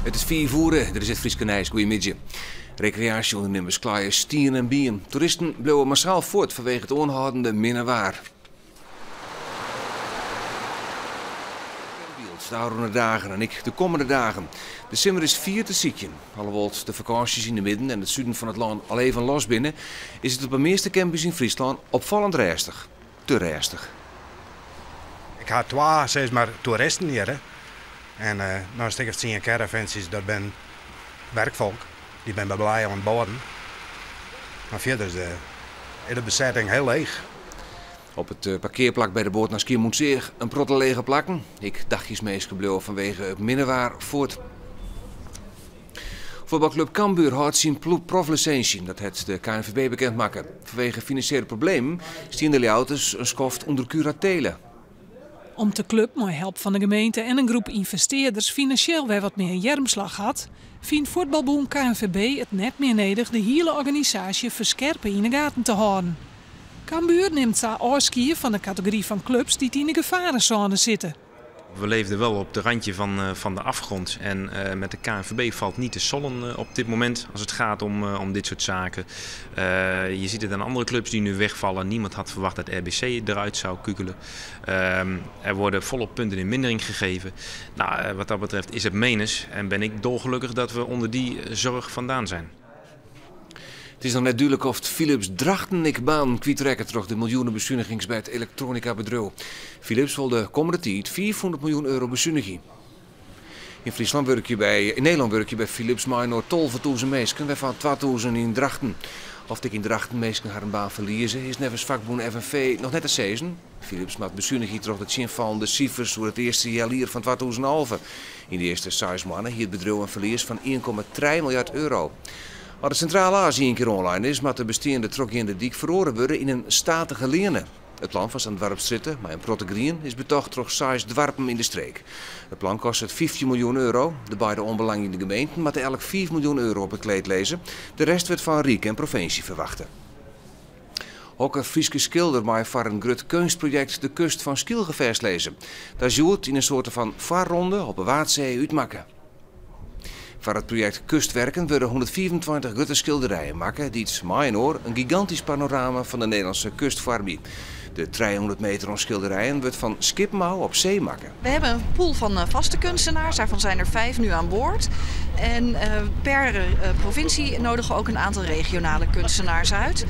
It is fiif oere, dit is it Fryske Nijs. Goeiemiddei. Rekreaasje-ûndernimmers kleie stien en bien. Toeristen bliuwe massaal fuort fanwege it oanhâldende minne waar. De ôfrûne dagen en ek de kommende dagen. De simmer is fier te sykjen. Alhoewol't de fakânsjes yn de midden en it suden fan it lân al even los binne, is it op de measte campings yn Fryslân opfallend rêstich. Te rêstich. Ik ha twa, sis mar, toeristen hjir. En noch in stik of tsien caravantsjes, dat bin werkfolk. Dy binne by blij oan it bâden. Mar fierder is de besetting hiel leech. Op it parkearplak by de boat nei Skiermûntseach in protte lege plakken. Ek dagjesminsken bliuwe fanwege it minne waar fuort. Fuotbalklup Cambuur hâldt syn proflisinsje. Dat hat de KNVB bekend makke. Fanwege finansjele problemen stiene de Ljouwerters in skoft ûnder kuratele. Om't de klup mei help fan de gemeente en in groep ynvestearders finansjeel wer wat mear earmslach hat, fynt fuotbalbûn KNVB it net mear nedich de hiele organisaasje ferskerpe yn 'e gaten te hâlden. Cambuur nimt sa ôfskie fan de kategory fan klups dy't yn de gefaresône sitte. We leefden wel op het randje van de afgrond. En met de KNVB valt niet te sollen op dit moment als het gaat om dit soort zaken. Je ziet het aan andere clubs die nu wegvallen. Niemand had verwacht dat RBC eruit zou kukelen. Er worden volop punten in mindering gegeven. Nou, wat dat betreft is het menens. En ben ik dolgelukkig dat we onder die zorg vandaan zijn. It is noch net dúdlik oft Philips Drachten ek banen kwytrekket troch de miljoenebesunigings by it elektroanikabedriuw. Philips wol de kommende tiid 500 miljoen euro besunigje. Yn Fryslân wurkje by, yn Nederlân wurkje by Philips mei-inoar 12.000 minsken, wêrfan 2.000 yn Drachten. Oft ek yn Drachten minsken harren baan ferlieze, is neffens fakbûn FNV noch net te sizzen. Philips moat besunigje troch de tsjinfallende sifers oer it earste healjier fan 2011. Yn de earste seis moanne hie it bedriuw in ferlies fan 1,3 miljard euro. As de Sintrale As ien kear oanlein is, moat de besteande trochgeande dyk feroare wurde yn in statige leane. It plan foar sa'n doarpsstrjitte mei in protte grien is betocht troch seis doarpen yn de streek. It plan kostet 15 miljoen euro. De beide oanbelangjende gemeenten moatte elk 5 miljoen euro op it kleed lizze. De rest wurdt fan Ryk en provinsje ferwachte. Hokker Fryske skilder mei foar in grut keunstprojekt de kust fan Skylge fêstlizze? Dat is hjoed yn in soarte fan foarronde op 'e Waadsee útmakke. Foar it projekt Kustwerken wurde 125 grutte skilderijen makke dy't mei-inoar in gigantysk panorama fan de Nederlânske kust foarmje. De 300 meter oan skilderijen wurdt fan skippen ôf op see makke. We hebben een pool van vaste kunstenaars, daarvan zijn er 5 nu aan boord. En per provincie nodigen we ook een aantal regionale kunstenaars uit.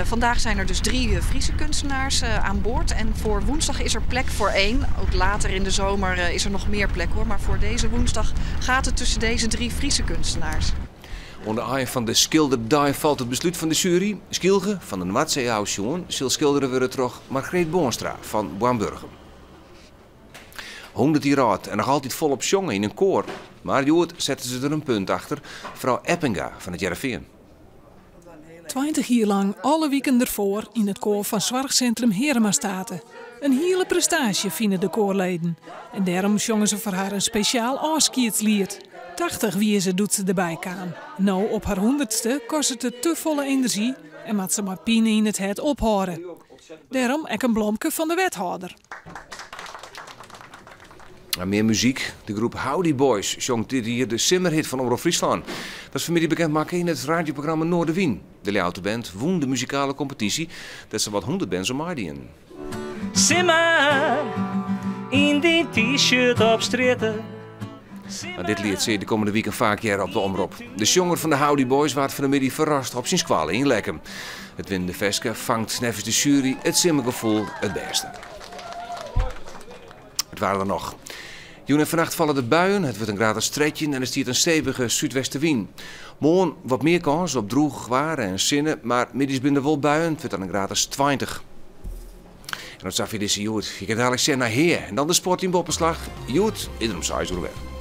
Vandaag zijn er dus 3 Friese kunstenaars aan boord. En voor woensdag is er plek voor 1. Ook later in de zomer is er nog meer plek hoor. Maar voor deze woensdag gaat het tussen deze 3 Friese kunstenaars. Oan de ein fan de skilderdei falt it beslút fan de sjuery. Skylge fan de Noardsee ôf sjoen sil skildere wurde troch Margreet Boonstra fan Boarnburgum. 100 jier âld en noch altyd folop sjonge yn in koar. Mar hjoed sette se der in punt achter, frou Eppinga fan It Hearrenfean. 20 jier lang alle wiken derfoar yn it koar fan soarchsintrum Heremastate. In hiele prestaasje fine de koarleden. En dêrom sjonge se foar har in spesjaal ôfskiedsliet. 80 wie se doe't se derby kaam. No op har hûndertste kostet it te folle enerzjy en moat se mei pine yn it hert ophâlde. Dêrom ek in blomke fan de wethâlder. Mear muzyk. De groep Howdy Boys sjongt dit jier de simmerhit fan Omrop Fryslân. Dat is fanmiddei bekend makke yn it radioprogramma Noardewyn. De Ljouwerter band wûn de muzikale kompetysje dêr't sawat 100 bands oan meidienen. Simmer yn dyn t-shirt op strjitte. Mar dit liet sil je de kommende wiken faak hearre op de Omrop. De sjonger fan de Howdy Boys waard fan 'e middei ferrast op syn skoalle yn Lekkum. It winnende ferske fangt neffens de sjuery it simmergefoel it bêste. It waar dan noch. Jûn en fannacht falle der buien, it wurdt in graad as 13 en der stiet in stevige súdwestewyn. Moarn wat mear kâns op drûch waar en sinne, mar middeis binne der wol buien, it wurdt dan in graad as 20. En dat safier dizze Hjoed. Je kinne daliks sjen nei Hea! En dan de sport yn Boppeslach. Hjoed is der om seis oere wer.